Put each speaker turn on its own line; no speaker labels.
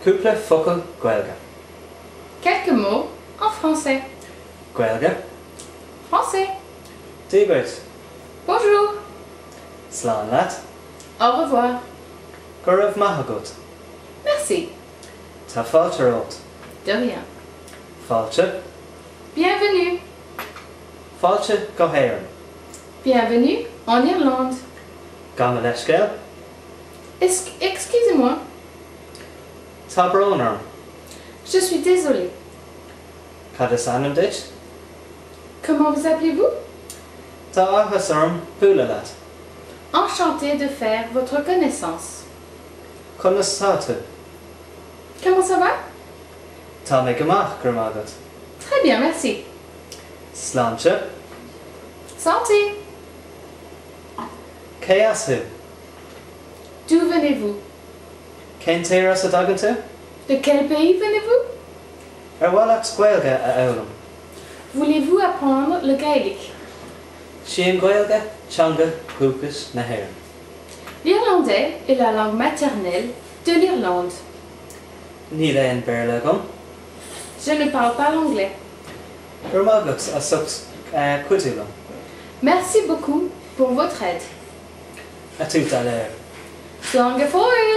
Cúpla focal Gaeilge.
Quelques mots en français.
Gaeilge.
Français.
Dia dhuit.
Bonjour.
Slán leat.
Au revoir.
Go raibh maith agat.
Merci.
Tá fáilte romhat.
De rien.
Fáilte.
Bienvenue.
Fáilte go hÉirinn.
Bienvenue en Irlande.
Gabh mo leithscéal.
Excusez-moi.
Tá brón orm.
Je suis désolé.
Cad is ainm duit?
Comment vous appelez-vous?
Tá áthas orm bualadh leat.
Enchanté de faire votre connaissance.
Conas tá tú?
Comment ça va?
Tá mé go maith, go raibh maith agat.
Très bien, merci.
Sláinte.
Santé!
Cé as thú?
D'où venez-vous?
Cén tír as a dtagann tú?
De quel pays venez-vous?
Ar mhaith leat Gaeilge a fhoghlaim?
Voulez-vous apprendre le gaélique?
'Sí an Ghaeilge teanga dhúchais na hÉireann.
L'irlandais est la langue maternelle de l'Irlande.
Níl aon Béarla agam.
Je ne parle pas l'anglais.
Go raibh maith agat as ucht cuidiú liom.
Merci beaucoup pour votre aide.
À tout à l'heure.
Slán go fóill!